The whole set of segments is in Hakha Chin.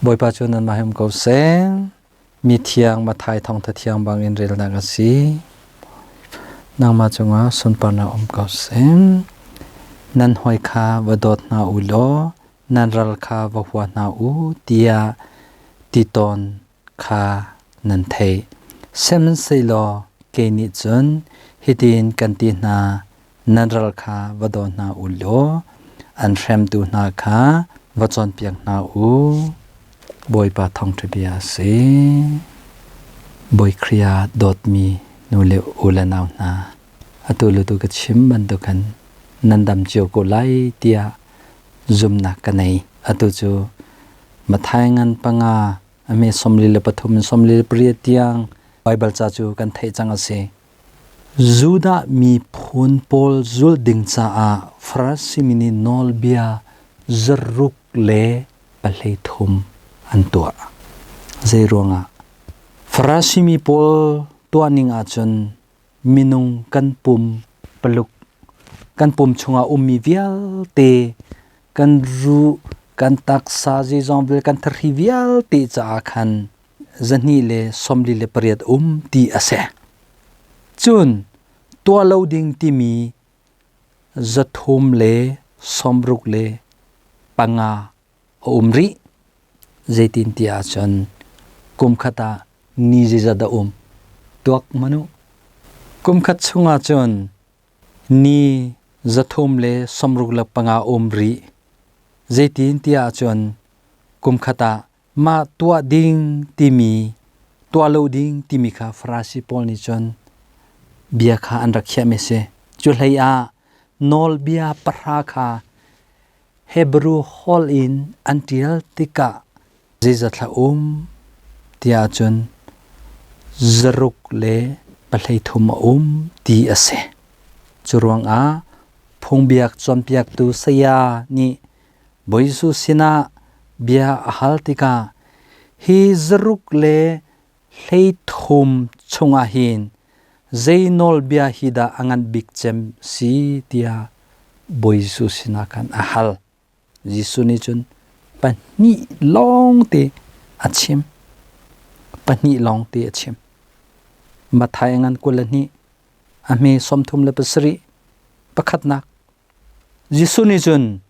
Bawipa cu nanmah he um ko seh. Mi thiang Matthai thawngtha thiang bangin relnak a si. Nangmah cungah sunparnak um ko seh. Nan hawi kha va dawt hna u law nan ral kha va hua hna u tiah ti tawn kha nan theih. Sihmanhsehlaw kei nih cun hitin kan ti hna, nan ral kha va daw hna u law an hremtu hna kha va cawnpiak hna u. Bawipa thawngṭha bia a si. Bawi Khrih ah dawtmi nu le u le nau hna, atu le tu ka chim bantukin nan dam cio ko lai tiah zumnak ka nei. Atu cu Matthai ngan panga ame 43 in 38 tiang Baibal ca cu kan theih cang a si. Judah miphun pawl zulh ding caah Farasi mi nih nawlbia zaruk le 13 an tuah. Zeiruangah? Farasi mi pawl tuahning ahcun minung kan pum paluk kan pum chungah ummi vialte kan ruh kan taksa zeizong vialte kan thahri vialte caah khan 248 um ti a si. Cun tuah lo ding timi 365 a um rih. Zeitintiah ahcun kum khat ah ni zeizat a um? Tuak hmanh u. Kum khat chungah cun ni 365 um rih. Zeitintiah ahcun kum khat ah mah tuah ding timi tuah lo ding timi kha Farasi pawl nih cun bia kha an rak khiahmi a si. Cu hlei ah nawlbia pahra kha Hebrew holh in an ṭial tikah zeizat hlah um tiah cun 113 a um ti a si. Cu ruangah phungbiak cawnpiaktu saya nih Bawi Jesuh sinah bia a hal tikah hi 113 chungah hin zei nawlbia hi dah a ngan bik cem si tiah Bawi Jesuh sinah khan a hal. Jesuh nih cun pahnih lawngte a chim. Pahnih lawngte a chim. Matthai a ngan 22, a hme 37, pakhatnak. Jesuh nih cun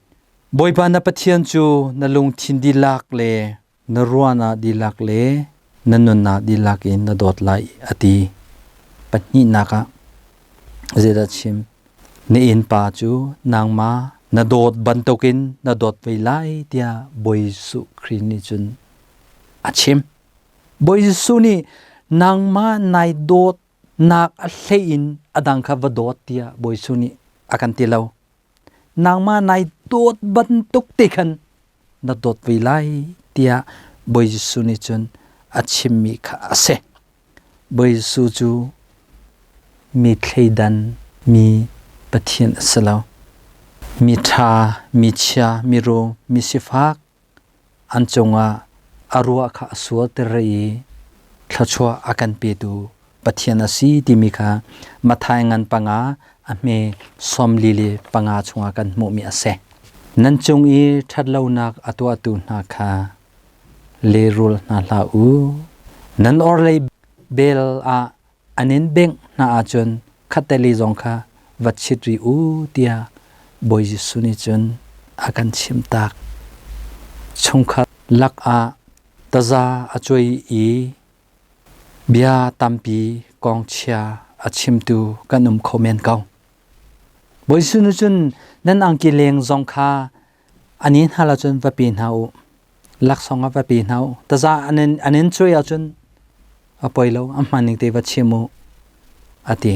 Bawipa na Pathian cu na lungthin dihlak le na ruahnak dihlak le na nunnak dihlak in na dawt lai a ti. Pahnihnak ah zeidah chim? Na innpa cu nangmah na dawt bantukin na dawt ve lai tiah Bawi Jesuh Khrih nih cun a chim. Bawi Jesuh nih nangmah nai dawt nak a hlei in a dang kha va dawt tiah Bawi Jesuh nih a kan ti lo. Nangmah nai dawt bantuk te khan na dawt ve lai tiah Bawi Jesuh nih cun a chimmi kha a si. Bawi Jesuh cu mi thleidan mi Pathian a si lo. Mi ṭha, mi chia, mi rum, mi sifak an cungah a ruah kha a sualter i thluachuah a kan petu Pathian a si timi kha Matthai ngan panga a hme 45 chungah kan hmuhmi a si. Nan cung i ṭhatlonak a tuahtu hna kha lehrul hna hlah u. Nan orhlei bel ah an in bengh hna ahcun khatteli zong kha va chit rih u tiah Bawi Jesuh nih cun a kan chimtak. Chungkhat lakah taza a cuai i bia tampi kong chia a chimtu kan um kho men ko. Bawi Jesuh nih cun nan angki leng zong kha ani hna lo cun va pe hna u. Laksawng ah va pe hna u. Taza an in cuai ahcun a poi lo a hman ning te va chim u a ti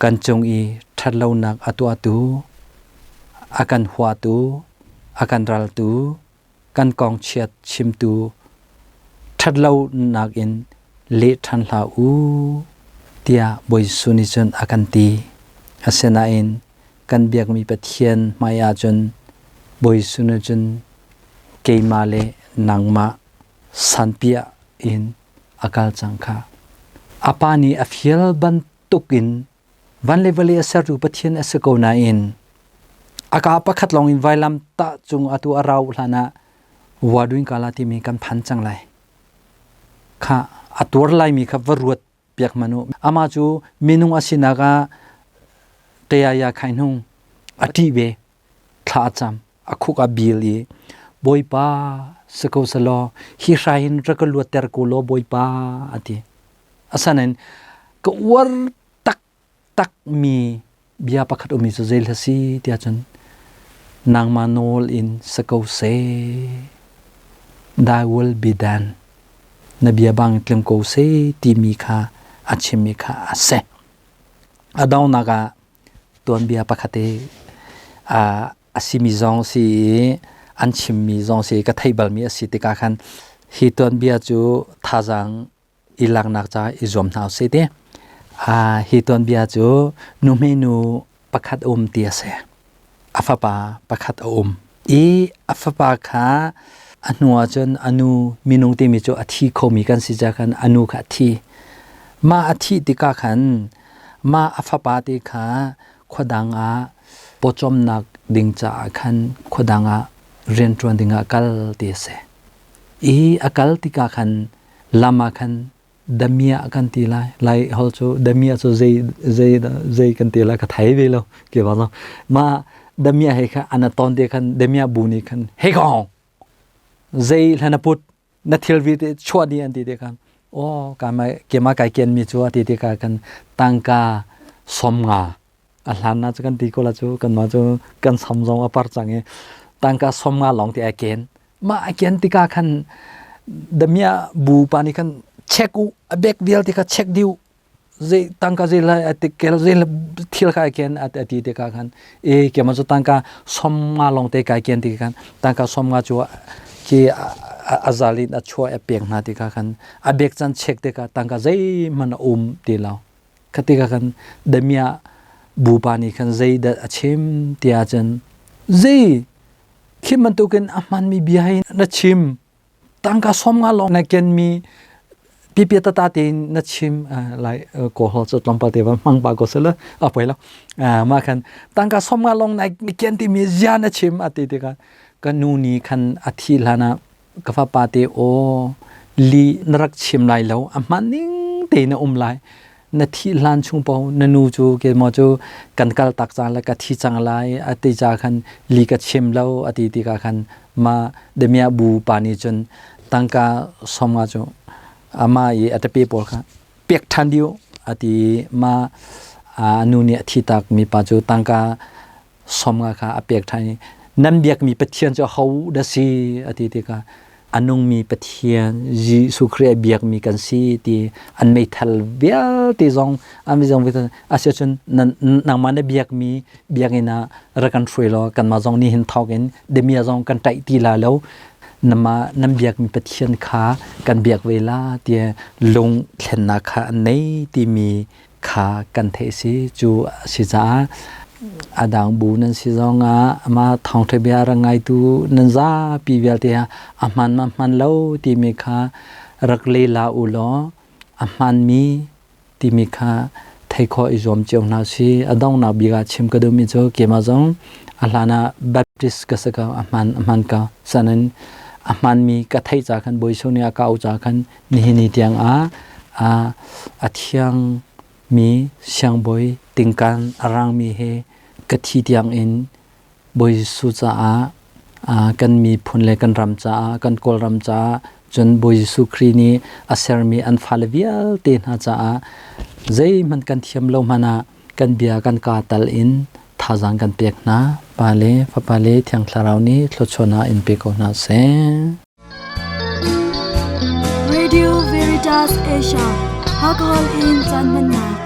kan cung i ṭhatlonak a tuahtu a kan huatu a kan raltu kan kong chiat chimtu ṭhatlonak in leh ṭhan hlah u tiah Bawi Jesuh nih cun a kan ti asinain kan biakmi Pathian hmai ahcun Bawi Jesuh nih cun keimah le nangmah sanpiah in a kal cang kha. A pa nih a fial bantukin van le vawlei a sertu Pathian a si ko nain a ka pakhat lawng in vailam tah cung atu a rauh hlan ah Waduin kala timi kan phan cang lai. Kha a tuar laimi kha va ruat piak hmanh u. Amah cu minung a sinak ah tayaya khai hnung a ṭih ve. Thla a cam. A khuk a bil i Bawipa si ko selaw hi hrai hin rak ka luatter ko law Bawipa a ti. Asanain ka uar taktak mi bia pakhat ummi cu zei hla si tiah cun nangmah nawl in si ko seh. Thy will be done. Na bia bang tling ko seh timi kha a chimmi kha a si. A donghnak ah tuanbia pakhat i a simi zong si i an chimmi zong si ka theih balmi a si tikah khan hi tuanbia cu thazaang i laknak caah i zuam hna usih ti. Hi tuanbia cu nuhmeinu pakhat a um ti a si. A fapa pakhat a um. I a fapa kha a hnu ahcun a nu minung timi cu a thi khomi kan si caah khan a nu kha a thi. Mah a thih tikah khan mah a fapa te kha khuadang ah pawcawmnak ding caah khan khuadang ah rianṭuan dingah kal ti a si. I a kal tikah khan lam ah khan damiah kan ti lai. Lai holh cu damiah cu zei zei zei kan ti lai ka thei ve lo ke ba lo. Ma damiah he kha an ton te khan damiah bu nih khan hei kong zei hlan a put na thil vi te chuah di an ti te khan o ka ma ke ma kai ken mi chu ati te ka kan tangka som nga a hlan na chu kan ti ko la chu kan ma chu kan sam zong a par chang i tangka som nga long ti a ken ma a ken tika khan damia bu pa nih khan check u a bek vialte kha check diu zei tangka zei lai ati kel zei thil kha ken ati ati te ka khan e ke ma chu tangka som nga long te kai ken ti khan tangka som nga chu ki azalin a chua a pek hna ti ka khan a bek chan check te ka tangka zei man a um ti lo khati ka khan damia bu pa nih khan zei dah a chim ti ahcun zei Khi bantukin a hmanmi bia hi na chim. Tangka som nga lawng na kenmi pipia tata tein na chim lai ko hol cu tlawmpal te van hmang pa ko sela a poi lo ma khan tangka som nga lawng na ken timi zia na chim a ti tikah ka nu ni khan a thi hlan ah ka fapa te aw li na rak chim lai lo a hman ning te na um lai na thih hlan chung paoh na nu cu keimah cu kan kal tak cang lai ka thi cang lai a ti ca khan li ka chim lo a ti tikah khan ma demia bu pa nih cun tangka somnga cu ama i a tapi pawl kha pek ṭhan diu a ti ma a nu nih a thi tak mi pa cu tangka somnga kha a pek ṭhan i nan biakmi Pathian cu ho dah si a ti tikah a nungmi Pathian Jesuh Khrih a biakmi kan si ti an meithal vialte zong an zong asiahcun nangmah na biakmi biakinn ah rak kan hruai law kanmah zong nihin thawk in demia zong kan ṭaih ti la lo nama nan biakmi Pathian kha kan biak ve la tiah lung thlennak kha an nei timi kha kan theih si cu a si caah a dang bu nan si zong ah ama thawngṭha bia rak ngaitu nan zapi vialte ah a hman ma hman lo timi kha rak le la u law a hmanmi timi kha thei khawh i zuam cio hna si a donghnak bik ah chim ka duhmi cu keimah zong a hlan ah Baptist ka si ko a hman a hman ko sanin a hmanmi ka theih ca khan Bawi Jesuh nih a ka auh ca khan nihin ni tiang ah a thiangmi siangbawi tingkan a rangmi he ka thi tiang in Bawi Jesuh caah kan miphun le kan ram caah kan Kawlram caah cun Bawi Jesuh Khrih nih a sermi an fale vialte hna caah zeihmanh kan thiam lo hmanh ah kan bia kan kaa tal in thazaang kan pek hna. Pa le Fapa le Thiang Thlarau nih thluachuahnak in pe ko hna seh. Radio Veritas Asia Hakahol in caan hmannak.